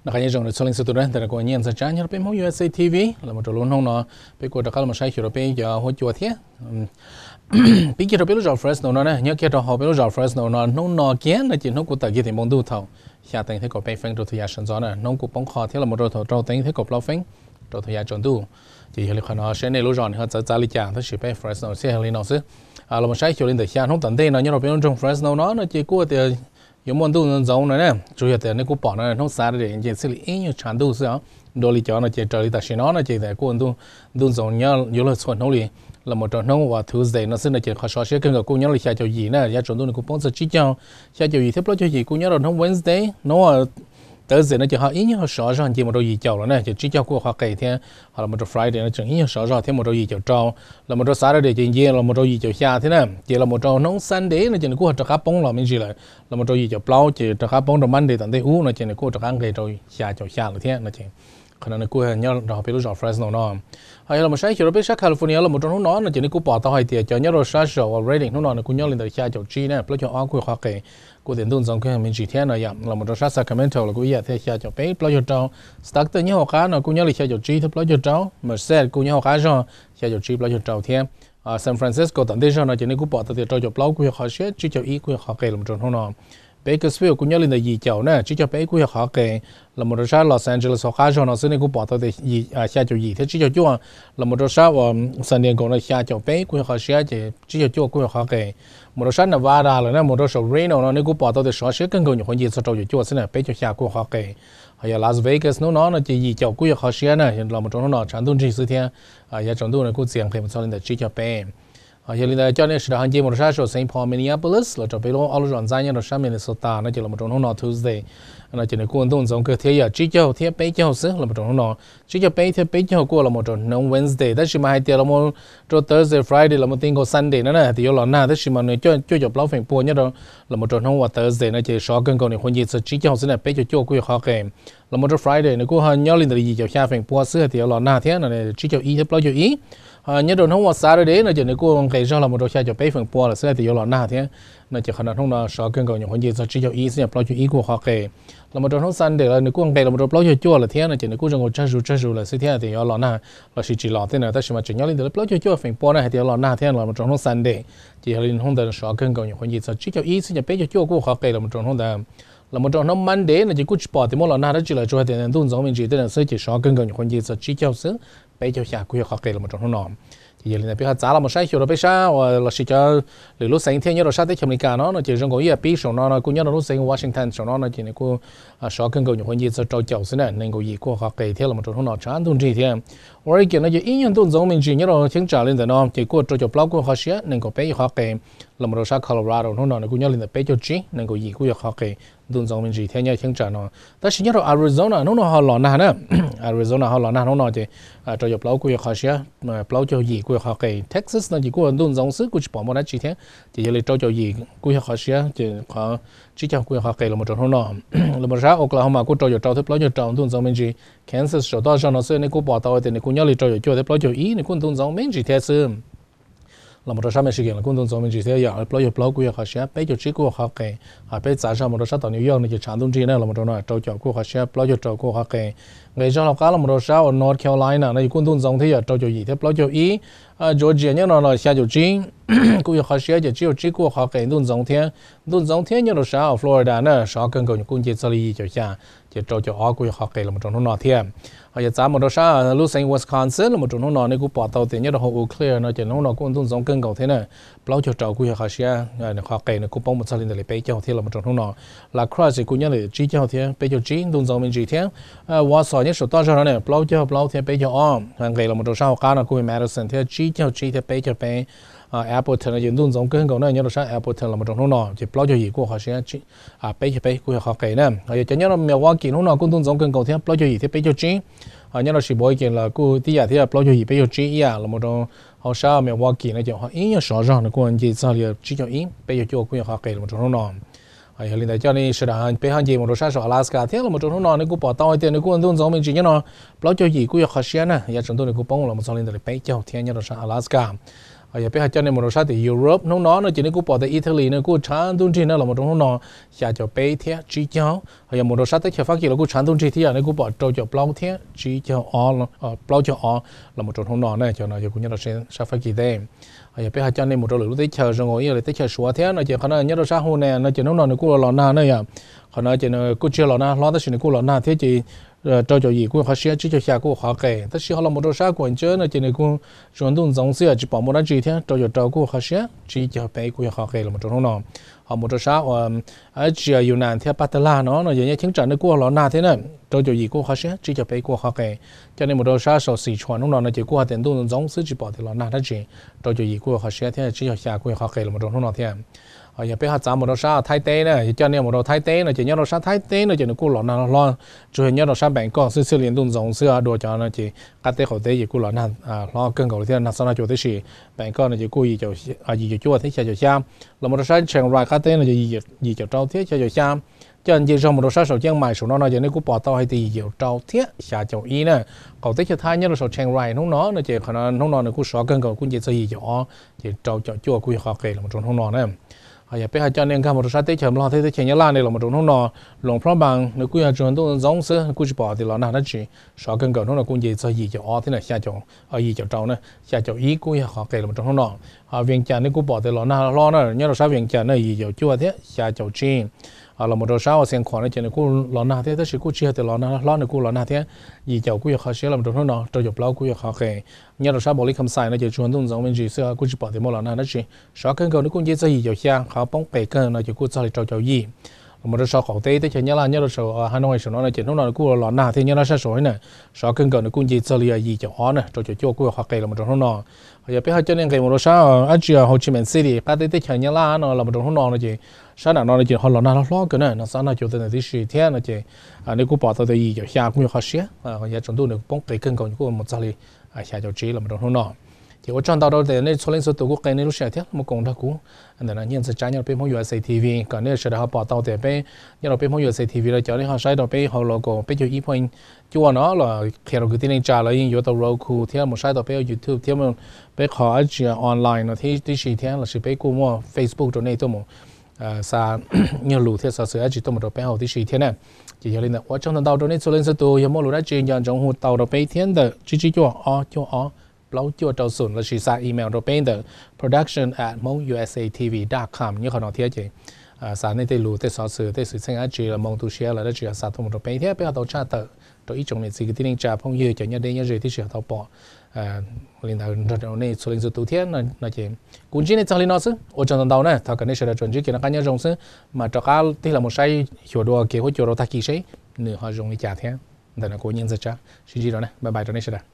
Noj qab nyob zoo rau txhua leej txhua tus na, ntawm no kuv Nyiaj Ntxawg Tsab nyob rau peb Hmoob U S A T V los mus rau lub hnub no, peb kuj rov qab los mus saib xyuas rau peb cov huab cua thiab. Pib kiag rau peb lub zos Fresno no na, nyob kiag rau hauv peb lub zos Fresno no, hnub no kiag no ces hnub kuj tawm kiag tim npoo ntuj thaum xya teev thiab kaum peb feeb rau thaum yav sawv ntxov na, hnub kuj poob qho thiab los mus rau thaum rau teev thiab kaum plaub feeb rau thaum yav tsaus ntuj. Ces yog li qhov no seb nej lub zos nws ho txawv txav li cas, tab sis peb Fresno xij yog li no xwb. Los mus saib xyuas li ntawm xya hnub tom ntej no nyob rau peb lub nroog Fresno no no ces kuj tias yuav muaj ntuj ntxoov ntxoov no na, tsuas yog tias nej kuj pom no hnub Saturday ces txij li ib nyuag tshav ntuj xwb os. Dua li cov no ces raws li tam sim no no ces kuj ntuj ntxoov nyob yuav luag txhua hnub li los mus rau hnub uas Tuesday no xwb no ces qhov sov siab kawg nkaus kuj nyob li xya caum yim na, yav tsaus ntuj nws kuj poob txog tsib caug. Xya caum yim thiab plaub caug yim kuj nyob rau hnub Wednesday, hnub Thursday no ces ho ib nyuag sov zog nce mus rau yim caum lawm na, ces tsib caug kuj qhov qes thiab. Ho los mus rau Friday no tseem ib nyuag sov zog thiab mus rau yim caum rau. Los mus rau Saturday ces nce los mus rau yim caum xya thiab na, ces los mus rau hnub Sunday no ces nws kuj ho rov qab poob los me ntsis lawm, los mus rau yim caum plaub ces rov qab poob rau Monday tom ntej ub no ces nws kuj rov qab nqes rau xya caum xya lawm thiab no ces qhov no nws kuj nyob rau peb lub zos Fresno no. Ho yog los mus saib xyuas rau peb sab California los mus rau hnub no no ces nej kuj pom tau hais tias cov nyob rau sab saum uas rating hnub no nws kuj nyob li ntawm xya caum tsib na, plaub caug ob kuj qhov qes, kuj tias ntuj ntxoov kawg me ntsis thiab no yom. Los mus rau sab Sacramento los kuj ib yam thiab xya caum peb plaub caug rau. Stockton nyob hauv qab no kuj nyob li xya caum tsib thiab plaub caug rau. Merced kuj nyob hauv qab zog, xya caum tsib plaub caug rau thiab. San Francisco tom ntej zog no ces nej kuj pom tau tias rau caum plaub kuj yog qhov siab, tsib caug ib kuj yog qhov qes los mus rau hnub no. Bakersfield kuj nyob li ntawm yim caum na, tsib caug peb kuj yog qhov qes los mus rau sab Los Angeles hauv qab zog no xwb nej kuj pom tau tias xya caum yim thiab tsib caug cuaj. Los mus rau sab uas San Diego no xya caum peb kuj yog qhov siab ces tsib caug cuaj kuj yog qhov qes. Mus rau sab Nevada lawm na, mus rau saum Reno no nej kuj pom tau tias sov siab kawg nkaus nyuam qhuav nce txog rau caum cuaj xwb na, peb caug xya kuj yog qhov qes. Ho yog Las Vegas hnub no no ces yim caum kuj yog qhov siab na, los mus rau hnub no tshav ntuj nrig xwb thiab. Yav tsaus ntuj no kuj txias nqis mus txog li ntawm tsib caug peb. Yog li ntawd coj nej sawv daws ho nce mus rau sab saum Saint Paul Minneapolis los rau peb lub ob lub zos ntxaib nyob rau sab Minnesota no ces los mus rau hnub no Tuesday no ces nws kuj ntuj ntxoov kawg thiab yog tsib caug thiab peb caug xwb los mus rau hnub no. Tsib caug peb thiab peb caug kuj los mus rau hnub Wednesday, tab sis mas hais tias los mus rau Thursday, Friday los mus ti nkaus Sunday no na hais tias yuav los nag, tab sis mas nws cuaj caum plaub feem pua nyob rau los mus rau hnub uas Thursday no ces sov kawg nkaus nyuam qhuav nce txog tsib caug xwb na, peb caug cuaj kuj yog qhov qes. Los mus rau Friday nws kuj ho nyob li ntawm yim caum xya feem pua xwb hais tias yuav los nag thiab no, tsib caug ib thiab plaub caug ib. Nyob rau hnub uas Saturday no ces nws kuj nqes zog los mus rau xya caum peb feem pua lawm xwb hais tias yuav los nag thiab no ces qhov no hnub no sov kawg nkaus nyuam qhuav nce txog tsib caug ib xwb, plaub caug ib kuj qhov qes. Los mus rau hnub Sunday lawm nws kuj nqes los mus rau plaub caug cuaj lawm thiab no ces nws kuj zoo nkaus tsawg zus tsawg zus lawm xwb thiab hais tias yuav los nag los sis tsis los thiab na, tab sis mas tseem nyob li ntawm plaub caug cuaj feem pua na hais tias yuav los nag thiab los mus rau hnub Sunday. Ces yog li hnub ntawd sov kawg nkaus nyuam qhuav nce txog tsib caug ib xwb ces peb caug cuaj kuj qhov qes los mus rau hnub ntawd. Los mus rau hnub Monday no ces kuj tsis pom tias muaj los nag dab tsi lawm, tsuas hais tias ntuj ntxoov me ntsis tej no xwb ces sov kawg nkaus nyuam qhuav nce txog tsib caug xwb, peb caug xya kuj yog qhov qes los mus rau hnub no. Ces yog li ntawd peb ho txav los mus saib xyuas rau peb sab uas los sis cov lwm lub xeev thiab nyob rau sab teb chaws Amelikas no no ces zoo nkaus ib yam pib saum no no kuj nyob rau lub xeev Washington saum no no ces nws kuj sov kawg nkaus nyuam qhuav nce txog rau caum xwb na, nees nkaum yim kuj qhov qes thiab los mus rau hnub no tshav ntuj nrig thiab. Oregon no ces ib nyuag ntuj ntxoov me ntsis nyob rau cheeb tsam li ntawm no ces kuj rau caum plaub kuj qhov siab, nees nkaum peb qhov qes. Los mus rau sab Colorado hnub no nws kuj nyob li ntawm peb caug tsib, nees nkaum yim kuj yog qhov qes, ntuj ntxoov me ntsis thiab nyob cheeb tsam no. Tab sis nyob rau Arizona hnub no ho los nag na, Arizona ho los nag hnub no ces rau caum plaub kuj yog qhov siab, plaub caug yim kuj yog qhov qes. Texas no ces kuj ntuj ntxoov xwb kuj tsis pom muaj dab tsi thiab, ces yog li rau caum yim kuj yog qhov siab ces qhov tsib caug kuj yog qhov qes los mus rau hnub no. Los mus rau sab Oklahoma kuj rau caum rau thiab plaub caug rau, ntuj ntxoov me ntsis. Kansas saum toj zog no xwb nej kuj pom tau tias nws kuj nyob li rau caum cuaj thiab plaub caug ib, nws kuj ntuj ntxoov me ntsis thiab xwb. Los mus rau sab Michigan los kuj ntuj ntxoov me ntsis thiab yog plaub caug plaub kuj yog qhov siab, peb caug tsib kuj yog qhov qes. Peb txav zog mus rau sab tom New York no ces tshav ntuj nrig na, los mus rau no rau caum kuj qhov siab, plaub caug rau kuj qhov qes. Nqes zog los qab los mus rau sab uas North Carolina no ces kuj ntuj ntxoov thiab yog rau caum yim thiab plaub caug ib. Georgia nyob no los xya caum tsib kuj yog qhov siab ces tsib caug tsib kuj qhov qes, ntuj ntxoov thiab. Ntuj ntxoov thiab nyob rau sab uas Florida na sov kawg nkaus kuj nce txog li yim caum xya, ces rau caum ob kuj yog qhov qes los mus rau hnub no thiab. Ho yog txav mus rau sab lub xeev Wisconsin los mus rau hnub no nej kuj pom tau tias nyob rau hauv Eau Claire no ces hnub no kuj ntuj ntxoov kawg nkaus thiab na, plaub caug rau kuj yog qhov siab, nws qhov qes nws kuj poob mus txog li ntawm li peb caug thiab los mus rau hnub no. La Crosse kuj nyob li tsib caug thiab peb caug tsib, ntuj ntxoov me ntsis thiab. Wausau nyob saum toj zog no ne plaub caug plaub thiab peb caug ob, nqes los mus rau sab hauv qab no kuj Madison thiab tsib caug tsib thiab peb caug peb. Appleton no ces ntuj ntxoov kawg nkaus na, nyob rau sab Appleton los mus rau hnub no ces plaub caug yim kuj qhov siab, peb caug peb kuj yog qhov qes na. Ho yog cov nyob rau Milwaukee hnub no kuj ntuj ntxoov kawg nkaus thiab plaub caug yim thiab peb caug tsib. Ho nyob rau Sheboygan los kuj tib yam thiab plaub caug yim peb caug tsib ib yam, los mus rau hauv sab Milwaukee no ces ho ib nyuag sov zog nws kuj nce txog li tsib caug ib, peb caug cuaj kuj yog qhov qes los mus rau hnub no. Yog li ntawd coj nej sawv daws peb ho nce mus rau sab saum Alaska thiab los mus rau hnub no nej kuj pom tau hais tias nws kuj ntuj ntxoov me ntsis nyob no, plaub caug yim kuj yog qhov siab na, yav tsaus ntuj nws kuj poob los mus txog li ntawm li peb caug thiab nyob rau sab Alaska. Yog peb ho coj nej mus rau sab tim Europe hnub no no ces nej kuj pom tias Italy no kuj tshav ntuj nrig na los mus rau hnub no xya caum peb thiab tsib caug. Ho yog mus rau sab teb chaws Fab Kis los kuj tshav ntuj nrig thiab yog nej kuj pom rau caum plaub thiab tsib caug ob, plaub caug ob los mus rau hnub no na. Cov no yog kuv nyob rau sab Fab Kis teb. Ho yog peb ho coj nej mus rau lwm lub teb chaws zoo nkaus ib yam li teb chaws Suav thiab no ces qhov no nyob rau sab Hunan no ces hnub no nws kuj los nag na yom. Qhov no ces nws kuj tsis yog los nag hlob tab sis nws kuj los nag thiab ces rau caum yim kuj yog qhov siab, tsib caug xya kuj yog qhov qes. Tab sis ho los mus rau sab Kuam Cawb no ces nws kuj tsuas ntuj ntxoov xwb, tsis pom muaj dab tsi thiab, rau caum rau kuj yog qhov siab, tsib caug peb kuj yog qhov qes los mus rau hnub no. Ho mus rau sab uas dab tsi Yunan thiab Paj Tag Laj no no yog nyob cheeb tsam nws kuj los nag thiab na, rau caum yim kuj yog qhov siab, tsib caug peb kuj yog qhov qes. Coj nej mus rau sab saum Sichuan hnub no no ces kuj hais tias ntuj ntxoov xwb tsis pom tias los nag dab tsi, rau caum yim kuj yog qhov siab thiab tsib caug xya kuj yog qhov qes los mus rau hnub no thiab. Ho yog peb ho txav mus rau sab Thaib teb na, yog coj nej mus rau Thaib teb no ces nyob rau sab Thaib teb no ces nws kuj los nag hlob, tsuas yog nyob rau sab Npeeb Koj xwb thiaj li ntuj ntxoov xwb, dua cov no ces qab teb qaum teb ces kuj los nag hlob kawg nkaus li thiab, nag xob nag cua tib si. Npeeb Koj no ces kuj yim caum cuaj thiab xya caum xya. Los mus rau sab Chiang Rai qab teb no ces yim caum rau thiab xya caum xya. Coj nce zog mus rau sab saum Ciaj Mais saum no no ces nej kuj pom tau hais tias yim caum rau thiab xya caum ib na. Qaum teb chaws Thaib nyob rau saum Chiang Rai hnub no no ces qhov no hnub no nws kuj sov kawg nkaus kuj nce txog yim caum ob, ces rau caum cuaj kuj yog qhov qes los mus rau hnub no na. Ho yog peb ho coj nej nkag mus rau sab teb chaws Nplog thiab teb chaws Nyab Laj ne los mus rau hnub no, Luang Prabang nws kuj yog tsuas ntuj ntxoov xwb, kuj tsis pom tias los nag dab tsi, sov kawg nkaus hnub no kuj nce txog yim caum ob thiab na, xya caum, yim caum rau na, xya caum ib kuj yog qhov qes los mus rau hnub no. Ho Vias Cas nej kuj pom tias los nag hlob na, nyob rau sab Vias Cas na yim caum cuaj thiab xya caum tsib. Los mus rau sab uas Xiav Khuam no ces nws kuj los nag thiab tab sis kuj tsis yog tias los nag hlob, nws kuj los nag thiab, yim caum kuj yog qhov siab los mus rau hnub no, rau caum plaub kuj yog qhov qes. Nyob rau sab Npaus Lis Kham Xais no ces tsuas ntuj ntxoov me ntsis xwb, kuj tsis pom tias muaj los nag dab tsi, sov kawg nkaus nws kuj nce txog yim caum xya, qhov poob qes kawg no ces kuj txog li rau caum yim. Los mus rau saum qaum teb teb chaws Nyab Laj nyob rau saum Hanoi saum no no ces hnub no nws kuj los nag thiab, nyob rau sab saud na, sov kawg nkaus nws kuj nce txog li yim caum ob na, rau caum cuaj kuj yog qhov qes los mus rau hnub no. Ho yog peb ho coj nej nqis mus rau sab dab tsi Ho Chi Minh City qab teb teb chaws Nyab Laj no los mus rau hnub no no ces sab nram no no ces ho los nag hlob hlob kawg na, nag xob nag cua tau ntawm tib si thiab no ces nej kuj pom tau tias yim caum xya kuj yog qhov siab, yav tsaus ntuj nws poob qes kawg nkaus kuj mus txog li xya caum tsib los mus rau hnub no. Ces ua tsaug ntau rau tias nej txhua leej txhua tus kuj qee nej lub sij hawm thiab los mus koom nrog kuv ntawm no nyob ntxhais tsab nyob rau peb Hmoob U S A T V. Kom nej sawv daws ho pom tau tias peb nyob rau peb Hmoob U S A T V los cov nej ho saib rau peb hauv local peb caug ib point cuaj no los qhia rau kwv tij neej tsa los yeej yuav tau Roku thiab mus saib tau peb YouTube thiab peb qhov dab tsi online no tib si thiab, lossis peb kuj muaj Facebook rau nej tuaj mus xa nyuag lus thiab xov xwm dab tsi tuaj mus rau peb hauv tib si thiab na. Ces yog li ntawd ua tsaug ntau ntau rau nej txhua leej txhua tus, yog muaj lus dab tsi nco ntsoov hu tau rau peb thiab ntawm tsib tsib cuaj ob cuaj ob plaub cuaj rau xoom lossis xa email rau peb ntawm production at hmong U S A T V dot com nyob qhov no thiab ces xa nej tej lus tej xov xwm tej xwm txheej dab tsi los moo tu siab los dab tsi xa tuaj mus rau peb thiab peb ho tau tshaj tawm rau ib tsoom niam txiv kwv tij neej tsa phooj ywg cov nyob deb nyob ze tib si ho tau pom li ntawd nrog rau nej txhua leej txhua tus thiab no ces kuv ntsib nej txog li no xwb, ua tsaug ntau ntau na, thov kom nej sawv daws tsuas ntsib kev noj qab nyob zoo xwb, mas rov qab tig los mus saib xyuas dua kev huab cua rau tag kis seb nws ho zoo li cas thiab. Ntawm no kuv Nyiaj Ntxawg Tsab sib ntsib rau na, bye bye rau nej sawv daws.